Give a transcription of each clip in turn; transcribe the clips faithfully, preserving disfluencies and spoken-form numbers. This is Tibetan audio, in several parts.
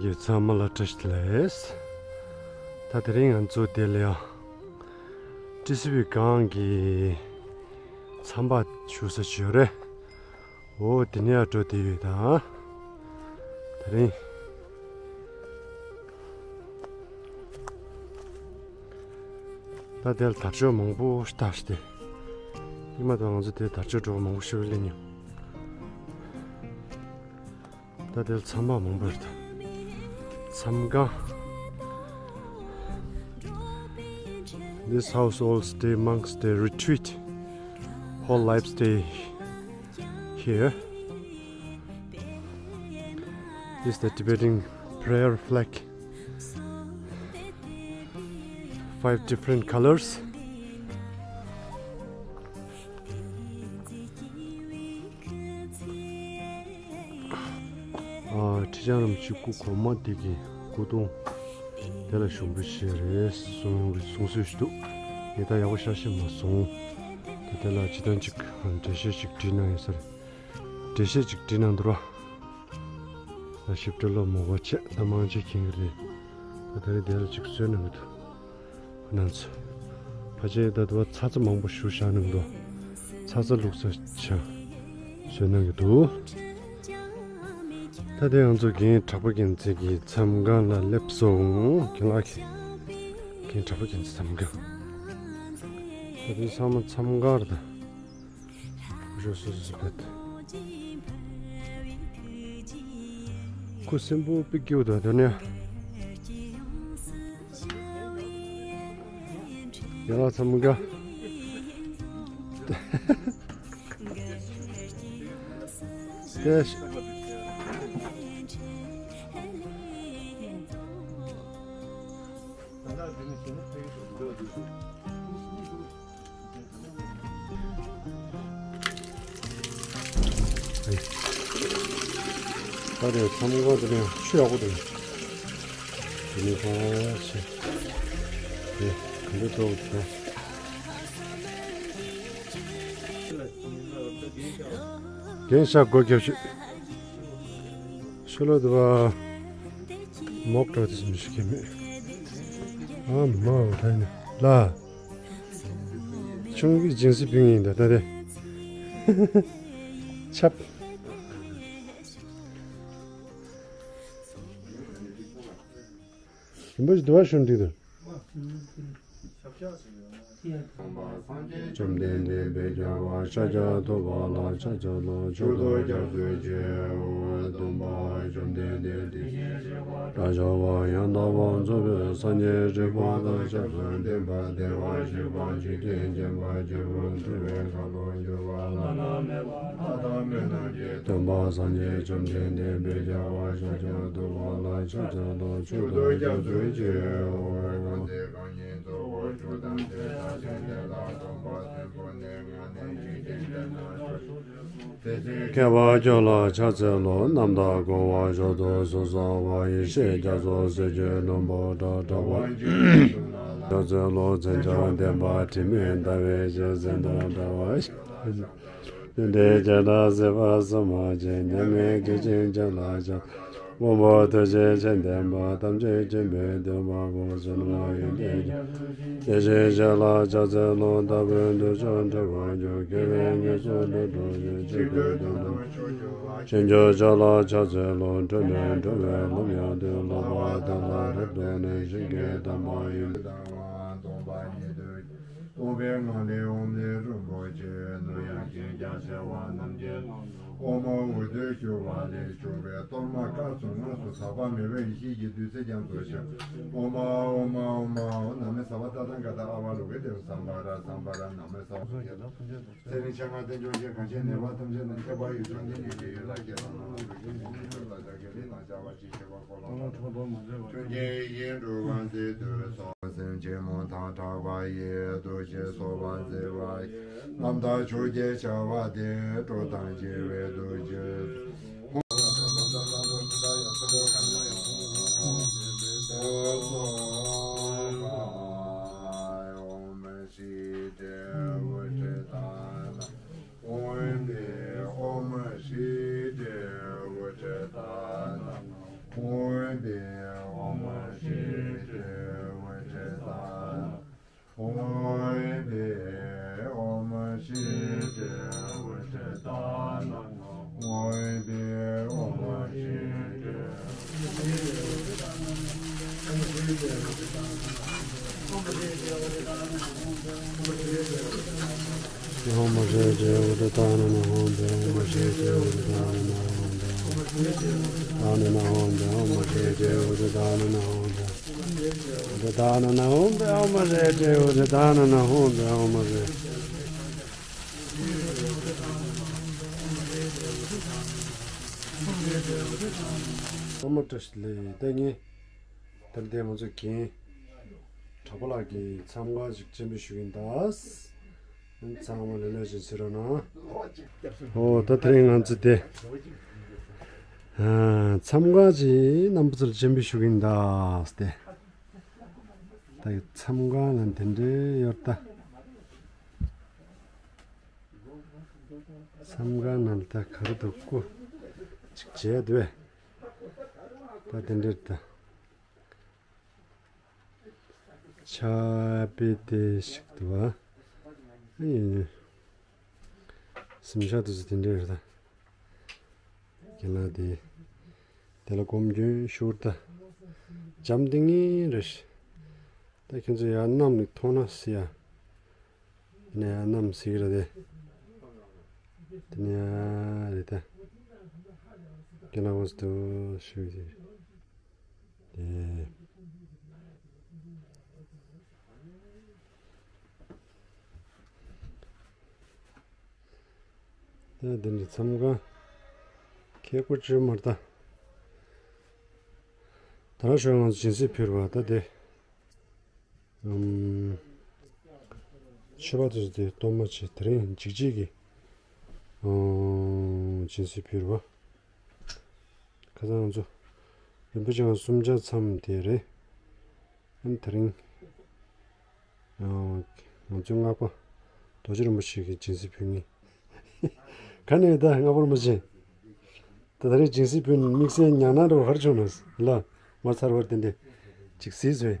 གི་ཚང་མ་ལ་བཀྲ་ཤིས་བདེ་ལེགས། ད་དེ་རིང་ང་ཚོ་དེ་ལ་ཡང་ཏི་སི་བི་སྒང་གི་མཚམས་པ་བཞུགས་ས་ཞིག་ཡོད་རེད། འོ་དེ་ནས་ཡར་འགྲོ་བསྡད་ཡོད་ད། དེ་རིང་ད་དེར་དར་ལྕོག་མང་པོ་བཏགས་ཏེ། ཉི་མ་དང་ང་ཚོ་དེར་དར་ལྕོག་འགྲོ་མང་པོ་ཞིག་སླེབས་མྱོང་། ད་དེར་ཚང་མ་མང་པོ་རེད། མཚམས་ཁང་། This house all stay monks, they retreat, whole life stay here. This is the Tibetan prayer flag. Five different colors. ཨ། ཁྲི་བྱང་རིན་པོ་ཆེ་སྐུ་གོང་མ་དེ་གི་སྐུ་གདུང་དེ་ལ་ཞུགས་འབུལ་བྱས་རེད་གསུང་གསུང་སྲོལ་ཞིག་འདུག་ངས་ད་ཡག་པོ་ཤར་ཤེས་མ་སོང་། དེ་དེ་ལ་སྤྱིར་བཏང་ཅིག་འགྲེལ་བཤད་ཅིག་བྲིས་གནང་ཡོད་ས་རེད། འགྲེལ་བཤད་ཅིག་བྲིས་གནང་འདུག་ར། ད་ཞིབ་ཕྲ་ལོ་མོ་བ་ཆེ་ད་མང་ཆེ་མཁྱེན་གྱི་རེད། ད་ད་རེས་དེ་ལ་ཅིག་བཟོས་གནང་གི་འདུག་ཁོ་རང་ཚོས་ཕལ་ཆེར་ད་དུ་བ་ཚ་ཚ་མང་པོ་ཞུ་བཞག་གནང་འདུག་ཚ་ཚ་བླུགས་ས་ཆ་བཟོས་གནང་གི་འདུག་ད་དེ་ང་ཚོ་རྒན་གྲགས་པ་རྒྱལ་མཚན་གྱི་མཚམས་ཁང་ལ་སླེབས་སོང་། རྒན་ལགས་ཀྱི་རྒན་གྲགས་པ་རྒྱལ་མཚན་མཚམས་ཁང་། ད་དེ་ཚང་མ་མཚམས་ཁང་རེད་ད། ཁུ་སིམ་པོ་པི་ཀིའུ་དང་དོ་ནས། ཡ་ལ་ཚ་མུ་ག་ཏེ་ཤ། ད་རེས་མཚམས་ཁང་དེ་ནས་ཆུ་ཡག་པོ་འདུག་དེ་ནས་ཕར་ཕྱིན། དེ་ག་འདྲ་འགྲོ་དགོས། རྒན་ཤག་སྒོ་རྒྱབ་ཤིག་ཤོ་ལོ་དུ་བ་མོག་ཏྲོ་དེ་སུམ་ཞིག་གི་མེད། ཨ་མ་འོ་ད་ནི་ལ། ཆུང་གི་ཇིང་སི་ཕིང་ཡིན་ད་ད་དེ། ཆབ། རིན་པོ་ཆེ་དུ་བ་ཤོན་འགྲིག་དང་། བཅོམ་ལྡན་འདས་དཔལ་རྒྱལ་བ་ཤཱཀྱ་ཐུབ་པ་ལ་ཕྱག་འཚལ་ལོ། མཆོད་དོ་སྐྱབས་སུ་མཆིའོ། སྟོན་པ་བཅོམ་ལྡན་འདས་དེ་བཞིན་གཤེགས་པ་དགྲ་བཅོམ་པ་ཡང་དག་པར་རྫོགས་པའི་སངས་རྒྱས་རིག་པ་དང་ཞབས་སུ་ལྡན་པ་བདེ་བར་གཤེགས་པ་འཇིག་རྟེན་མཁྱེན་པ་སྐྱེས་བུ་འཁྲུལ་པའི་ཁ་ལོ་སྒྱུར་བ་བླ་ན་མེད་པ་ཐ་དད་མེད་རྣམས་ཀྱི་སྟོན་པ་སངས་རྒྱས་བཅོམ་ལྡན་འདས་དཔལ་རྒྱལ་བ་ཤཱཀྱ་ཐུབ་པ་ལ་ཕྱག་འཚལ་ལོ། མཆོད་དོ་སྐྱབས་སུ་མཆིའོ། གང་ཚེ་རྐང་གཉིས་གཙོ་བོ་བཅུ་དང་ཚེ་དང་ལྡན་ལ་སྟོན་པ་ཆེན་པོ་ནས་ང་ནི་འཇིག་རྟེན་འདི་ན་བཞུགས། མཁས་པ་ཁྱོད་ལ་ཕྱག་འཚལ་ལོ། རྣམ་དག་གོ་བ་མཆོག་ཏུ་གཟིགས་སོ་བ། ཡེ་ཤེས་རྒྱ་མཚོ་ཟེར་གྱི་ལྷུན་པོ་སྒྲ་སྒྲོགས་པ། ཕྱག་འཚལ་ལོ། མཚན་བྱང་ལྡན་པ་དྲི་མེད་ཟླ་བའི་ཞལ་ཟས་དང་འདྲ་བ། ཞལ་ལྡན་བྱེ་བྲག་སྲིད་པ་གསུམ་མ་ཆེན་མཉམ་མེད་ཀྱི་བྱིན་གྱིས་བརླབས་ཤིང་། དབང་པོ་ཐུགས་རྗེ་ཆེན་ལྡན་པ་ཐམས་ཅད་མཁྱེན་པའི་སྟོན་པ་པོ་བྱོན་པ་ཡོན་ཏན་གྱི་དེ་བཞིན་གཤེགས་ལ་ཕྱག་འཚལ་ལོ། ལྟ་བུའི་འདོད་ཆགས་བྲལ་བར་གྱུར། དགེ་བའི་བསྙེན་སོགས་ལས་གྲོལ་ཞིང་གཅིག་ཏུ་བསྡུ་ལ་ཕྱིན་ཆོག་ལ་ཕྱག་འཚལ་ལོ། འགྲོ་བའི་འགྲོ་བའི་ལམ་ཡང་དུ་ལོག་པ་དག་ལ་རབ་ཏུ་གནས་ཤིང་གི་དམ་པ་ཡོན་ཏན་སྟོང་པ་ཉིད་དུ། སྟོང་པའི་ངང་ལས་ཨོཾ་ནི་རིན་པོ་ཆེ་ནུ་ཡང་ཞིང་རྒྱ་ཆེ་བ་རྣམས་ཀྱི་ནང་དུ་ཨོཾ་འོད་དུ་ཞུ་བ་ལས་བྱུང་བའི་གཏོར་མ་དཀར་གསུམ་དངོས་སུ་ཟག་པ་མེད་པའི་ཡེ་ཤེས་ཀྱི་བདུད་རྩི་རྒྱ་མཚོ་ཞིང་། ཨོཾ་ཨོཾ་ཨོཾ་ཨོཾ་ན་མི་ས་བ་ཏ་ཐཱ་ག་ཏ་ཨ་ཝ་ལོ་ཀི་ཏེ་སམྦྷ་ར་སམྦྷ་ར་ན་མི་ས་བ་ཏ་ཐཱ་ག་ཏ། ཚེ་རིང་ཕྱེད་མ་བསྟན་སྐྱོང་ཅན། གང་ཕྱིར་ནད་པ་ཐམས་ཅད་ན་ཁྱབ་པ་ཡི་སྲོག་འཛིན་ཉེན་ཁའི་ཡུལ་ལ་སྐྱེ་བ་ན་ལུས་ཀྱི་ཉེན་ཁའི་ཡུལ་ལ་སྐྱེ་བ་ན་ལུས་ཀྱི་ཉེན་ཁའི་ཡུལ་ལ་སྐྱེ་བ། ཁྱོད་ཀྱི་ཡིད་བཞིན་འགྲོ་བ་མཛད་དུ་གསོལ། སེམས་ཅན་མུ་མཐའ་སྐྲག་པ་ཡི། འདུ་ཤེས་གསོག་པ་བརྗེད་པ་ཡི། རྣམ་དག་ཆོས་ཀྱི་བྱ་བ་འདི། འགྲོ་དང་བྱེད་པའི་འདུ་བྱེད། ཨོཾ་ཧྲཱིཿ་ཏེ་ཝུ་ཏི་ཏ་ན། ཨོཾ་ཨེ་ཏེ་ཨོཾ་ཧྲཱིཿ་ཏེ་ཝུ་ཏི་ཏ་ན། ཨོཾ་ཨེ་ཏེ་ ཨོཾ་མ་ཧྲཱིཿ་ཨུ་དུ་ཏ་ན་ན་ཧོཾ་ཏེ། ཨོཾ་མ་ཧྲཱིཿ་ཨུ་དུ་ཏ་ན་ན་ཧོཾ་ཏེ། ཏ་ན་ན་ཧོཾ་ཏེ། ཨོཾ་མ་ཧྲཱིཿ་ཨུ་དུ་ཏ་ན་ན་ཧོཾ་ཏེ། ཨུ་དུ་ཏ་ན་ན་ཧོཾ་ཏེ། ཨོཾ་མ་ཧྲཱིཿ་ཨུ་དུ་ཏ་ན་ན་ཧོཾ་ཏེ། ཨོཾ་མ་ཧྲཱིཿ་ཨོཾ་མ་བཀྲ་ཤིས་བདེ་ལེགས། ད་ངས་ད་ལྟ་ང་ཚོ་རྒན་གྲགས་པ་ལགས་ཀྱི་མཚམས་ཁང་ཅིག་སྤྱན་འབུལ་ཞུ་གི་ཡིན་ད། ཚང་མ་ལེ་ལོ་ཅིག་གཟིགས་རོགས་གནང་། ཨོ་ད་དེ་རིང་ང་ཚོ་དེ་ཨ་མཚམས་ཁང་ཅིག་རྣམ་པ་ཚོར་སྤྱན་འབུལ་ཞུ་གི་ཡིན་ད། དེ་ད་མཚམས་ཁང་ལ་དེ་འདྲའི་ཡོད་ད། མཚམས་ཁང་ནང་ད་ག་རེ་འདུག་སྐུ་ཅིག་བྱས་འདུག་པས། ད་དེ་འདྲའི་ད། ཕྱག་དཔེ་དེ་ཞིག་འདུག་པ། ཨེ་ཡིན། གཟིམ་ཤག་དེ་ཚོ་དེ་འདྲའི་རེད་ད། རྒན་ལགས་དེ། དེ་ལ་སྒོམ་སྐྱོན་ཤོར་ད། འཇམ་ཐིང་ངེ་རེད། ད་ཁྱེད་ཚོ་ཡར་གནམ་ནས་མཐོང་ན་སྲིད་ཡ། དེ་ནས་ཡར་གནམ་གཟིགས་རེད་དེ། དེ་ནས་ཡར་རེད་ད། རྒན་ལགས་འོང་སྟེ་ཞུ་ཡི་དེ། ད་འདི་འདྲ་མཚམས་ཁང་ཁེ་ཀོ་ཅི་མར་ད། ད་རང་ཞོགས་ང་ཚོ་སྦྱིན་སྲེག་ཕུལ་བ་ད་དེ། ཨམ། མཆོད་པ་དེ་ཚོ་དེ་གཏོར་མ་བྱས་དེ་རིང་འཇིགས་བྱེད་ཀྱི། ཨོ། སྦྱིན་སྲེག་ཕུལ་བ། ཁ་སང་ང་ཚོ་རིན་པོ་ཆེ་ང་གསུམ་ཆ་མཚམས་དེ་རེད། ཨ་ནི་དེ་རིང་། ཨོ། ང་ཚོའི་སྔགས་པ་རྡོ་རྗེ་རིན་པོ་ཆེ་གི་སྦྱིན་སྲེག་ཕུལ་ངེས། ག་ནས་ད་སྔགས་པ་རིན་པོ་ཆེ། ད་ད་རེས་སྦྱིན་སྲེག་ཕུལ་ནས་དམིགས་བསལ་ཉམས་སྣང་འདྲ་བོ་ག་རེ་བྱུང་ན་ལ། མ་ཚར་བར་དེ་འདྲས་ཅིག་གཟིགས་སོང་།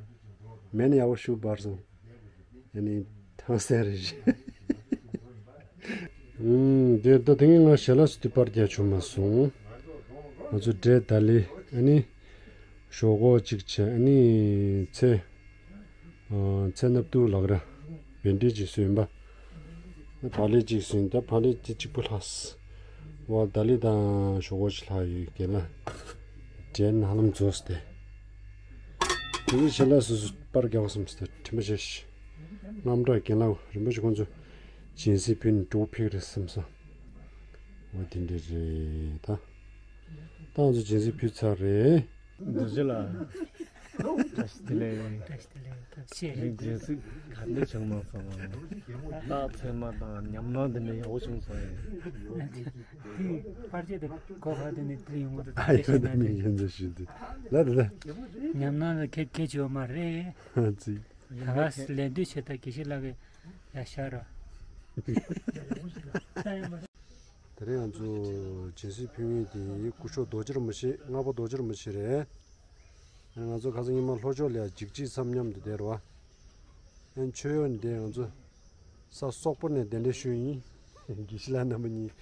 མེད་ན་ཡག་པོ་ཤུགས་འབར་སོང་། ཨ་ནི་ཐང་སན་རེ་རེ། ཨུམ། དེ་ད་དེ་ངས་ང་ཞལ་ལག་སུ་དུས་པར་རྒྱག་བྱུང་མ་སོང་། ང་ཚོ་འབྲས་ད་ལི་ཨ་ནི་ཞོག་ཁོག་གཅིག་བྱས་ཨ་ནི་ཚེ། ཨ། ཚེ་སྣབས་དུག་ལག་ར་བེ་འབྲས་ཅིག་བཟོས་ཡིན་པ། བག་ལེབ་ཅིག་བཟོས་ཡིན་ད་བག་ལེབ་དེ་གཅིག་པུ་ལྷག་བ་ད་ལི་དང་ཞོག་ཁོག་ཅིག་ལྷག་ཡོད་རྒན་ལགས། འབྲས་ཧ་ལམ་རྫོགས་སྟེ། དེ་ནི་ཞལ་ལག་སོ་སོ་པར་རྒྱག་བསམ་སྟེ་དྲན་པ་བྱས་ཤིག་རྔམ་དྲག་རྒན་ལགས་རིན་པོ་ཆེ་ཁོང་ཚོ་སྦྱིན་སྲེག་ཕུལ་ནས་འགྲོ་ཕེག་རེད་བསམ་སོང་། འོ་དེ་འདྲས་རེད་ད། ད་ང་ཚོ་སྦྱིན་སྲེག་ཕུལ་ཚར་རེད། རྡོ་རྗེ་ལགས། བཀྲ་ཤིས་བདེ་ལེགས། བཀྲ་ཤིས་བདེ་ལེགས། ཐུགས་རྗེ་ཆེ། དེ་རིང་སྦྱིན་སྲེག་ག་འདྲ་བྱུང་མ་སོང་། རྟགས་མཚན་མ་དང་ཉམས་སྣང་དེ་འདྲ་ཡག་པོ་བྱུང་སོང་ངས། དེ་པར་ཆས་དེ་གོ་བ་དེ་ནི་དེ་ཡོང་གི་འདུག་ཨ་ཡོད་ན་མི་ཡིན་ཚོད་ཞུས་དུས་ལ་དེ་ལ། ཉམས་སྣང་ལ་ཁེ་ཁེ་བྱེད་མ་རེད། ཨ་ཙི། ད་ག་ལས་དུས་ཆེ་ད་དགེ་བཤེས་ལགས་ཀྱི་ཡ་ཤ་ར། དེ་རིང་ང་ཚོ་སྦྱིན་སྲེག་ཕུལ་མཁན་དེ་སྐུ་ཞབས་རྡོ་རྗེ་རིན་པོ་ཆེ་སྔགས་པ་རྡོ་རྗེ་རིན་པོ་ཆེ་རེད། ང་ཚོ་ཁ་སང་ཉི་མ་ལྷོ་ཕྱོགས་ལ་འཇིགས་བྱེད་མཚམས་མཉམ་དུ་བསྡད་ར་བ། མཆོད་ཡོན་འདི་ང་ཚོ་ས་སོག་པོ་ནས་གདན་འདྲེན་ཞུས་ཡིན། དགེ་བཤེས་ལགས་རྣམ་པ་གཉིས།